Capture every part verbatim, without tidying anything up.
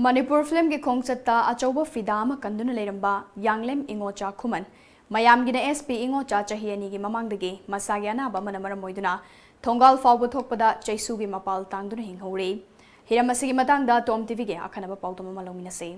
ꯃꯅꯤꯄꯨꯔ ꯐꯤꯂꯝꯒꯤ ꯈꯣꯡꯆꯠꯇ ꯑꯆꯧꯕ ꯐꯤꯗꯥ ꯑꯃ ꯀꯟꯗꯨꯅ ꯂꯩꯔꯝꯕ ꯌꯥꯡꯂꯦꯝ ꯏꯉꯣꯆꯥ ꯈꯨꯃꯟ, ꯃꯌꯥꯝꯒꯤꯅ ꯑꯦꯁ ꯄꯤ ꯏꯉꯣꯆꯥ ꯆꯍꯤ ꯑꯅꯤꯒꯤ ꯃꯃꯥꯡꯗꯒꯤ ꯃꯁꯥꯒꯤ ꯑꯅꯥꯕ ꯑꯃꯅ ꯃꯔꯝ ꯑꯣꯏꯗꯨꯅ ꯊꯣꯡꯒꯥꯜ ꯐꯥꯎꯕ ꯊꯣꯛꯄꯗ ꯆꯩꯁꯨꯒꯤ ꯃꯄꯥꯜ ꯇꯥꯡꯗꯨꯅ ꯍꯤꯡꯍꯧꯔꯦ꯫ ꯍꯤꯔꯝ ꯑꯁꯤꯒꯤ ꯃꯇꯥꯡꯗ ꯇꯣꯝ ꯇꯤꯚꯤꯒꯤ ꯑꯈꯟꯅꯕ ꯄꯥꯎꯗꯝ ꯑꯃ ꯂꯧꯃꯤꯟꯅꯁꯤ꯫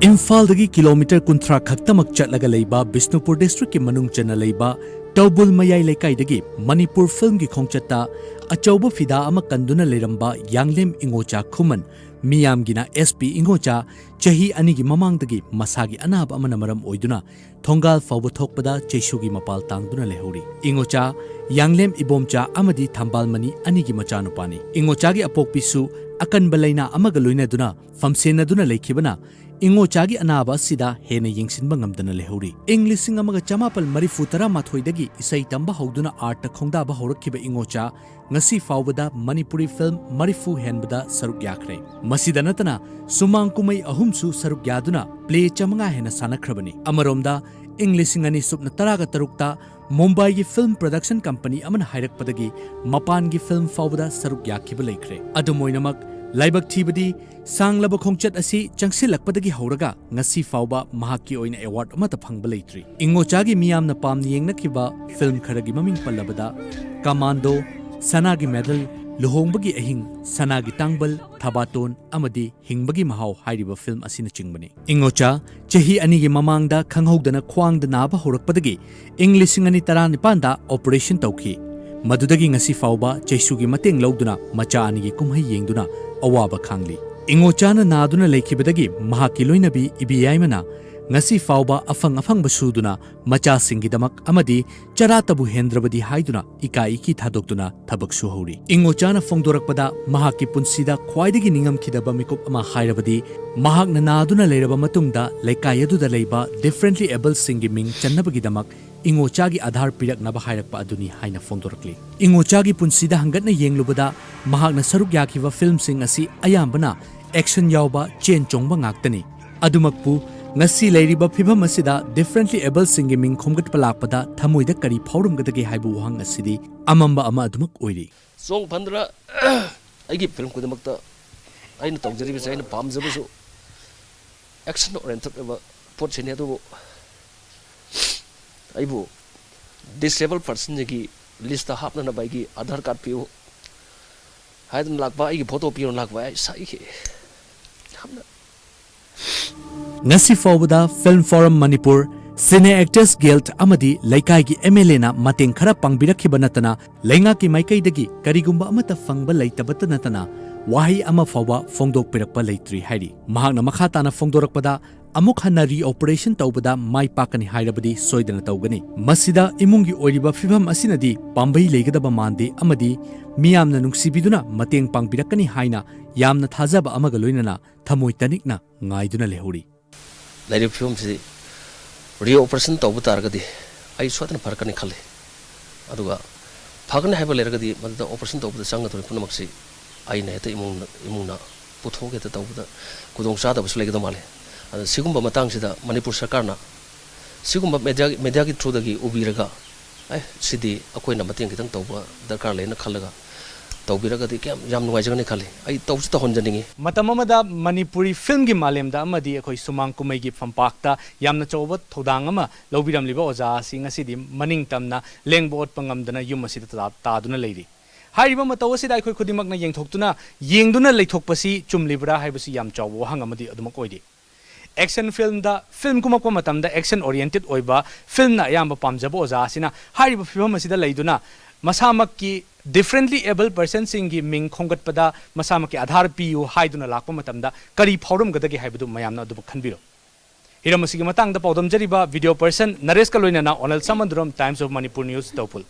ꯏꯝꯐꯥꯜꯗꯒꯤ ꯀꯤꯂꯣꯃꯤꯇꯔ ꯀꯨꯟꯊ꯭ꯔꯥ ꯈꯛꯇꯃꯛ ꯆꯠꯂꯒ ꯂꯩꯕ ꯕꯤꯁꯅꯨꯄꯨꯔ ꯗꯤꯁꯇ꯭ꯔꯤꯛꯀꯤ ꯃꯅꯨꯡ ꯆꯟꯅ ꯂꯩꯕ ꯇꯧꯕꯨꯜ ꯃꯌꯥꯏ ꯂꯩꯀꯥꯏꯗꯒꯤ ꯃꯅꯤꯄꯨꯔ ꯐꯤꯜꯝꯒꯤ ꯈꯣꯡꯆꯠꯇ ꯑꯆꯧꯕ ꯐꯤꯗꯥ ꯑꯃ ꯀꯟꯗꯨꯅ ꯂꯩꯔꯝꯕ ꯌꯥꯡꯂꯦꯝ ꯏꯉꯣꯆꯥ ꯈꯨꯃꯟ, ꯃꯤꯌꯥꯝꯒꯤꯅ ꯑꯦꯁ ꯄꯤ ꯏꯉꯣꯆꯥ, ꯆꯍꯤ ꯑꯅꯤꯒꯤ ꯃꯃꯥꯡꯗꯒꯤ ꯃꯁꯥꯒꯤ ꯑꯅꯥꯕ ꯑꯃꯅ ꯃꯔꯝ ꯑꯣꯏꯗꯨꯅ ꯊꯣꯡꯒꯥꯜ ꯐꯥꯎꯕ ꯊꯣꯛꯄꯗ ꯆꯩꯁꯨꯒꯤ ꯃꯄꯥꯜ ꯇꯥꯡꯗꯨꯅ ꯂꯩꯍꯧꯔꯤ꯫ ꯏꯉꯣꯆꯥ ꯌꯥꯡꯂꯦꯝ ꯏꯕꯣꯝꯆꯥ ꯑꯃꯗꯤ ꯊꯝꯕꯥꯜꯃꯅꯤ ꯑꯅꯤꯒꯤ ꯃꯆꯥꯅꯨꯄꯥꯅꯤ꯫ ꯏꯉꯣꯆꯥꯒꯤ ꯑꯄꯣꯛꯄꯤꯁꯨ ꯑꯀꯟꯕ ꯂꯥꯏꯅꯥ ꯑꯃꯒ ꯂꯣꯏꯅꯗꯨꯅ ꯐꯝꯁꯦꯟꯅꯗꯨꯅ ꯂꯩꯈꯤꯕꯅ ꯏꯉꯣꯆꯥꯒꯤ ꯑꯅꯥꯕ ꯑꯁꯤꯗ ꯍꯦꯟꯅ ꯌꯦꯡꯁꯤꯟꯕ ꯉꯝꯗꯅ ꯂꯩꯍꯧꯔꯤ꯫ ꯏꯪ ꯂꯤꯁꯤꯡ ꯑꯃꯒ ꯆꯃꯥꯄꯜ ꯃꯔꯤꯐꯨ ꯇꯔꯥꯃꯥꯊꯣꯏꯗꯒꯤ ꯏꯁꯩ ꯇꯝꯕ ꯍꯧꯗꯨꯅ ꯑꯥꯔꯠꯇ ꯈꯣꯡꯗꯥꯕ ꯍꯧꯔꯛꯈꯤꯕ ꯏꯉꯣꯆꯥ ꯉꯁꯤ ꯐꯥꯎꯕꯗ ꯃꯅꯤꯄꯨꯔꯤ ꯐꯤꯜꯝ ꯃꯔꯤꯐꯨ ꯍꯦꯟꯕꯗ ꯁꯔꯨꯛ ꯌꯥꯈ꯭ꯔꯦ꯫ ꯃꯁꯤꯗ ꯅꯠꯇꯅ ꯁꯨꯃꯥꯡ ꯀꯨꯝꯍꯩ ꯑꯍꯨꯝꯁꯨ ꯁꯔꯨꯛ ꯌꯥꯗꯨꯅ ꯄ꯭ꯂꯦ ꯆꯥꯃꯉꯥ ꯍꯦꯟꯅ ꯁꯥꯟꯅꯈ꯭ꯔꯕꯅꯤ꯫ ꯑꯃꯔꯣꯝꯗ ꯏꯪ ꯂꯤꯁꯤꯡ ꯑꯅꯤ ꯁꯨꯞꯅ ꯇꯔꯥꯒ ꯇꯔꯨꯛꯇ ꯃꯨꯝꯕꯥꯏꯒꯤ ꯐꯤꯜꯝ ꯄ꯭ꯔꯗꯛꯁꯟ ꯀꯝꯄꯅꯤ ꯑꯃꯅ ꯍꯥꯏꯔꯛꯄꯗꯒꯤ ꯃꯄꯥꯟꯒꯤ ꯐꯤꯜꯝ ꯐꯥꯎꯕꯗ ꯁꯔꯨꯛ ꯌꯥꯈꯤꯕ ꯂꯩꯈ꯭ꯔꯦ꯫ ꯑꯗꯨꯝ ꯑꯣꯏꯅꯃꯛ, ꯂꯥꯏꯕꯛ ꯊꯤꯕꯗꯤ ꯁꯥꯡꯂꯕ ꯈꯣꯡꯆꯠ ꯑꯁꯤ ꯆꯪꯁꯤꯜꯂꯛꯄꯗꯒꯤ ꯍꯧꯔꯒ ꯉꯁꯤ ꯐꯥꯎꯕ ꯃꯍꯥꯛꯀꯤ ꯑꯣꯏꯅ ꯑꯦꯋꯥꯔꯗ ꯑꯃꯠꯇ ꯐꯪꯕ ꯂꯩꯇ꯭ꯔꯤ꯫ ꯏꯉꯣꯆꯥꯒꯤ ꯃꯤꯌꯥꯝꯅ ꯄꯥꯝꯅ ꯌꯦꯡꯅꯈꯤꯕ ꯐꯤꯜꯝ ꯈꯔꯒꯤ ꯃꯃꯤꯡ ꯄꯜꯂꯕꯗ ꯀꯃꯥꯟꯗꯣ, ꯁꯅꯥꯒꯤ ꯃꯦꯗꯜ, ꯂꯨꯍꯣꯡꯕꯒꯤ ꯑꯍꯤꯡ, ꯁꯅꯥꯒꯤ ꯇꯥꯡꯕꯜ, ꯊꯕꯥꯇꯣꯟ ꯑꯃꯗꯤ ꯍꯤꯡꯕꯒꯤ ꯃꯍꯥꯎ ꯍꯥꯏꯔꯤꯕ ꯐꯤꯜꯝ ꯑꯁꯤꯅꯆꯤꯡꯕꯅꯤ꯫ ꯏꯉꯣꯆꯥ ꯆꯍꯤ ꯑꯅꯤꯒꯤ ꯃꯃꯥꯡꯗ ꯈꯪꯍꯧꯗꯅ ꯈ꯭ꯋꯥꯡꯗ ꯅꯥꯕ ꯍꯧꯔꯛꯄꯗꯒꯤ ꯏꯪ ꯂꯤꯁꯤꯡ ꯑꯅꯤ ꯇꯔꯥꯅꯤꯄꯥꯟꯗ ꯑꯣꯄꯔꯦꯁꯟ ꯇꯧꯈꯤ꯫ ꯃꯗꯨꯗꯒꯤ ꯉꯁꯤ ꯐꯥꯎꯕ ꯆꯩꯁꯨꯒꯤ ꯃꯇꯦꯡ ꯂꯧꯗꯨꯅ ꯃꯆꯥ ꯑꯅꯤꯒꯤ ꯀꯨꯝꯍꯩ ꯌꯦꯡꯗꯨꯅ ꯑꯋꯥꯕ ꯈꯥꯡꯂꯤ꯫ ꯏꯉꯣꯆꯥꯅ ꯅꯥꯗꯨꯅ ꯂꯩꯈꯤꯕꯗꯒꯤ ꯃꯍꯥꯛꯀꯤ ꯂꯣꯏꯅꯕꯤ ꯏꯕꯦꯌꯥꯏꯃꯅ ꯉꯁꯤ ꯐꯥꯎꯕ ꯑꯐꯪ ꯑꯐꯪꯕ ꯁꯨꯗꯨꯅ ꯃꯆꯥꯁꯤꯡꯒꯤꯗꯃꯛ ꯑꯃꯗꯤ ꯆꯔꯥꯇꯕꯨ ꯍꯦꯟꯗ꯭ꯔꯕꯗꯤ ꯍꯥꯏꯗꯨꯅ ꯏꯀꯥꯏ ꯏꯀꯤ ꯊꯥꯗꯣꯛꯇꯨꯅ ꯊꯕꯛ ꯁꯨꯍꯧꯔꯤ꯫ ꯏꯉꯣꯆꯥꯅ ꯐꯣꯡꯗꯣꯔꯛꯄꯗ ꯃꯍꯥꯛꯀꯤ ꯄꯨꯟꯁꯤꯗ ꯈ꯭ꯋꯥꯏꯗꯒꯤ ꯅꯤꯡꯉꯝꯈꯤꯗꯕ ꯃꯤꯀꯨꯞ ꯑꯃ ꯍꯥꯏꯔꯕꯗꯤ ꯃꯍꯥꯛꯅ ꯅꯥꯗꯨꯅ ꯂꯩꯔꯕ ꯃꯇꯨꯡꯗ ꯂꯩꯀꯥꯏ ꯑꯗꯨꯗ ꯂꯩꯕ ꯗꯤꯐꯔꯦꯟꯠꯂꯤ ꯑꯦꯕꯜꯁꯤꯡꯒꯤ ꯃꯤꯡ ꯆꯟꯅꯕꯒꯤꯗꯃꯛ ꯏꯉꯣꯆꯥꯒꯤ ꯑꯥꯙꯥꯔ ꯄꯤꯔꯛꯅꯕ ꯍꯥꯏꯔꯛꯄ ꯑꯗꯨꯅꯤ ꯍꯥꯏꯅ ꯐꯣꯡꯗꯣꯔꯛꯂꯤ꯫ ꯏꯉꯣꯆꯥꯒꯤ ꯄꯨꯟꯁꯤꯗ ꯍꯪꯒꯠꯅ ꯌꯦꯡꯂꯨꯕꯗ ꯃꯍꯥꯛꯅ ꯁꯔꯨꯛ ꯌꯥꯈꯤꯕ ꯐꯤꯜꯝꯁꯤꯡ ꯑꯁꯤ ꯑꯌꯥꯝꯕꯅ ꯑꯦꯛꯁꯟ ꯌꯥꯎꯕ ꯆꯦꯟ ꯆꯣꯡꯕ ꯉꯥꯛꯇꯅꯤ꯫ ꯑꯗꯨꯃꯛꯄꯨ ꯉꯁꯤ ꯂꯩꯔꯤꯕ ꯐꯤꯚꯝ ꯑꯁꯤꯗ differently abledꯁꯤꯡꯒꯤ ꯃꯤꯡ ꯈꯣꯝꯒꯠꯄ ꯂꯥꯛꯄꯗ ꯊꯃꯣꯏꯗ ꯀꯔꯤ ꯐꯥꯎꯔꯝꯒꯗꯒꯦ ꯍꯥꯏꯕ ꯋꯥꯍꯪ ꯑꯁꯤꯗꯤ ꯑꯃꯝꯕ ꯑꯃ ꯑꯗꯨꯃꯛ ꯑꯣꯏꯔꯤ꯫ ꯆꯣꯡ ꯐꯟꯗ꯭ꯔ ꯑꯩꯒꯤ ꯐꯤꯂꯝ ꯈꯨꯗꯤꯡꯃꯛꯇ ꯑꯩꯅ ꯇꯧꯖꯔꯤꯕꯁꯦ, ꯑꯩꯅ ꯄꯥꯝꯖꯕꯁꯨ action oriented ꯑꯣꯏꯕ ꯄꯣꯠꯁꯤꯅꯤ꯫ ꯑꯗꯨꯕꯨ ꯑꯩꯕꯨ disabled personꯁꯤꯡꯒꯤ listꯇ ꯍꯥꯞꯅꯅꯕ ꯑꯩꯒꯤ ꯑꯙꯥꯔ ꯀꯥꯔꯗ ꯄꯤꯌꯨ ꯍꯥꯏꯗꯨꯅ ꯂꯥꯛꯄ, ꯑꯩꯒꯤ ꯐꯣꯇꯣ ꯄꯤꯌꯨꯅ ꯂꯥꯛꯄ, ꯑꯩ ꯁꯥꯏꯈꯤ ꯌꯥꯝꯅ꯫ ꯉꯁꯤ ꯐꯥꯎꯕꯗ Film Forum Manipur, Cine Actors Guild ꯑꯃꯗꯤ ꯂꯩꯀꯥꯏꯒꯤ MLAꯅ ꯃꯇꯦꯡ ꯈꯔ ꯄꯥꯡꯕꯤꯔꯛꯈꯤꯕ ꯅꯠꯇꯅ, ꯂꯩꯉꯥꯛꯀꯤ ꯃꯥꯏꯀꯩꯗꯒꯤ ꯀꯔꯤꯒꯨꯝꯕ ꯑꯃꯠꯇ ꯐꯪꯕ ꯂꯩꯇꯕꯇ ꯅꯠꯇꯅ, ꯋꯥꯍꯩ ꯑꯃ ꯐꯥꯎꯕ ꯐꯣꯡꯗꯣꯛꯄꯤꯔꯛꯄ ꯂꯩꯇ꯭ꯔꯤ ꯍꯥꯏꯔꯤ꯫ ꯃꯍꯥꯛꯅ ꯃꯈꯥ ꯇꯥꯅ ꯐꯣꯡꯗꯣꯔꯛꯄꯗ, ꯑꯃꯨꯛ ꯍꯟꯅ reoperation ꯇꯧꯕꯗ ꯃꯥꯏ ꯄꯥꯛꯀꯅꯤ ꯍꯥꯏꯔꯕꯗꯤ ꯁꯣꯏꯗꯅ ꯇꯧꯒꯅꯤ꯫ ꯃꯁꯤꯗ ꯏꯃꯨꯡꯒꯤ ꯑꯣꯏꯔꯤꯕ ꯐꯤꯚꯝ ꯑꯁꯤꯅꯗꯤ ꯄꯥꯝꯕꯩ ꯂꯩꯒꯗꯕ ꯃꯥꯟꯗꯦ ꯑꯃꯗꯤ ꯃꯤꯌꯥꯝꯅ ꯅꯨꯡꯁꯤꯕꯤꯗꯨꯅ ꯃꯇꯦꯡ ꯄꯥꯡꯕꯤꯔꯛꯀꯅꯤ ꯍꯥꯏꯅ ꯌꯥꯝꯅ ꯊꯥꯖꯕ ꯑꯃꯒ ꯂꯣꯏꯅꯅ ꯊꯃꯣꯏ ꯇꯅꯤꯛꯅ ꯉꯥꯏꯗꯨꯅ ꯂꯩꯍꯧꯔꯤ꯫ ꯂꯩꯔꯤꯕ ꯐꯤꯕꯝꯁꯤꯗꯤ reoperation ꯇꯧꯕ ꯇꯥꯔꯒꯗꯤ ꯑꯩ ꯁꯣꯏꯗꯅ ꯐꯔꯛꯀꯅꯤ ꯈꯜꯂꯤ꯫ ꯑꯗꯨꯒ ꯐꯒꯅꯤ ꯍꯥꯏꯕ ꯂꯩꯔꯒꯗꯤ ꯃꯗꯨꯗ operation ꯇꯧꯕꯗ ꯆꯪꯒꯗꯧꯔꯤꯕ ꯄꯨꯝꯅꯃꯛꯁꯤ ꯑꯩꯅ ꯍꯦꯛꯇ ꯏꯃꯨꯡꯅ, ꯏꯃꯨꯡꯅ ꯄꯨꯊꯣꯛꯑꯒ ꯍꯦꯛꯇ ꯇꯧꯕꯗ ꯈꯨꯗꯣꯡ ꯆꯥꯗꯕꯁꯨ ꯂꯩꯒꯗꯧ ꯃꯥꯜꯂꯤ꯫ ꯑꯗꯨꯅ ꯁꯤꯒꯨꯝꯕ ꯃꯇꯥꯡꯁꯤꯗ ꯃꯅꯤꯄꯨꯔ ꯁꯔꯀꯥꯔꯅ ꯁꯤꯒꯨꯝꯕ media, mediaꯒꯤ throughꯗꯒꯤ ꯎꯕꯤꯔꯒ, "ꯑꯦ, ꯁꯤꯗꯤ ꯑꯩꯈꯣꯏꯅ ꯃꯇꯦꯡ ꯈꯤꯇꯪ ꯇꯧꯕ ꯗꯔꯀꯥꯔ ꯂꯩꯅ" ꯈꯜꯂꯒ ꯇꯧꯕꯤꯔꯒꯗꯤ ꯀꯌꯥꯝ ꯌꯥꯝ ꯅꯨꯡꯉꯥꯏꯖꯒꯅꯤ ꯈꯜꯂꯤ꯫ ꯑꯩ ꯇꯧꯁꯨ ꯇꯧꯍꯟꯖꯅꯤꯡꯉꯤ꯫ ꯃꯇꯝ ꯑꯃꯗ ꯃꯅꯤꯄꯨꯔꯤ ꯐꯤꯂꯝꯒꯤ ꯃꯥꯂꯦꯝꯗ ꯑꯃꯗꯤ ꯑꯩꯈꯣꯏ ꯁꯨꯃꯥꯡ ꯀꯨꯝꯍꯩꯒꯤ ꯐꯝꯄꯥꯛꯇ ꯌꯥꯝꯅ ꯆꯥꯎꯕ ꯊꯧꯗꯥꯡ ꯑꯃ ꯂꯧꯕꯤꯔꯝꯂꯤꯕ ꯑꯣꯖꯥ ꯑꯁꯤ ꯉꯁꯤꯗꯤ ꯃꯅꯤꯡ ꯇꯝꯅ ꯂꯦꯡꯕ ꯑꯣꯠꯄ ꯉꯝꯗꯅ ꯌꯨꯝ ꯑꯁꯤꯗ ꯇꯥ-, ꯇꯥꯗꯨꯅ ꯂꯩꯔꯤ꯫ ꯍꯥꯏꯔꯤꯕ ꯃꯇꯧ ꯑꯁꯤꯗ ꯑꯩꯈꯣꯏ ꯈꯨꯗꯤꯡꯃꯛꯅ ꯌꯦꯡꯊꯣꯛꯇꯨꯅ, ꯌꯦꯡꯗꯨꯅ ꯂꯩꯊꯣꯛꯄꯁꯤ ꯆꯨꯝꯂꯤꯕ꯭ꯔꯥ ꯍꯥꯏꯕꯁꯤ ꯌꯥꯝ ꯆꯥꯎꯕ ꯋꯥꯍꯪ ꯑꯃꯗꯤ ꯑꯗꯨꯃꯛ ꯑꯣꯏꯔꯤ꯫ Action filmꯗ film ꯀꯨꯝꯃꯛꯄ ꯃꯇꯝꯗ action oriented ꯑꯣꯏꯕ filmꯅ ꯑꯌꯥꯝꯕ ꯄꯥꯝꯖꯕ ꯑꯣꯖꯥ ꯑꯁꯤꯅ ꯍꯥꯏꯔꯤꯕ ꯐꯤꯕꯝ ꯑꯁꯤꯗ ꯂꯩꯗꯨꯅ ꯃꯁꯥꯃꯛꯀꯤ differently abled personꯁꯤꯡꯒꯤ ꯃꯤꯡ ꯈꯣꯝꯒꯠꯄꯗ ꯃꯁꯥꯃꯛꯀꯤ ꯑꯙꯥꯔ ꯄꯤꯌꯨ ꯍꯥꯏꯗꯨꯅ ꯂꯥꯛꯄ ꯃꯇꯝꯗ ꯀꯔꯤ ꯐꯥꯎꯔꯝꯒꯗꯒꯦ ꯍꯥꯏꯕꯗꯨ ꯃꯌꯥꯝꯅ ꯑꯗꯨꯕꯨ ꯈꯟꯕꯤꯔꯣ꯫ ꯍꯤꯔꯝ ꯑꯁꯤꯒꯤ ꯃꯇꯥꯡꯗ ꯄꯥꯎꯗꯝꯖꯔꯤꯕ video person ꯅꯔꯦꯁꯀ ꯂꯣꯏꯅꯅ ꯑꯣꯅꯜ ꯁꯃꯟꯗꯨꯔꯝ, Times of Manipur News, ꯇꯧꯄꯨꯜ꯫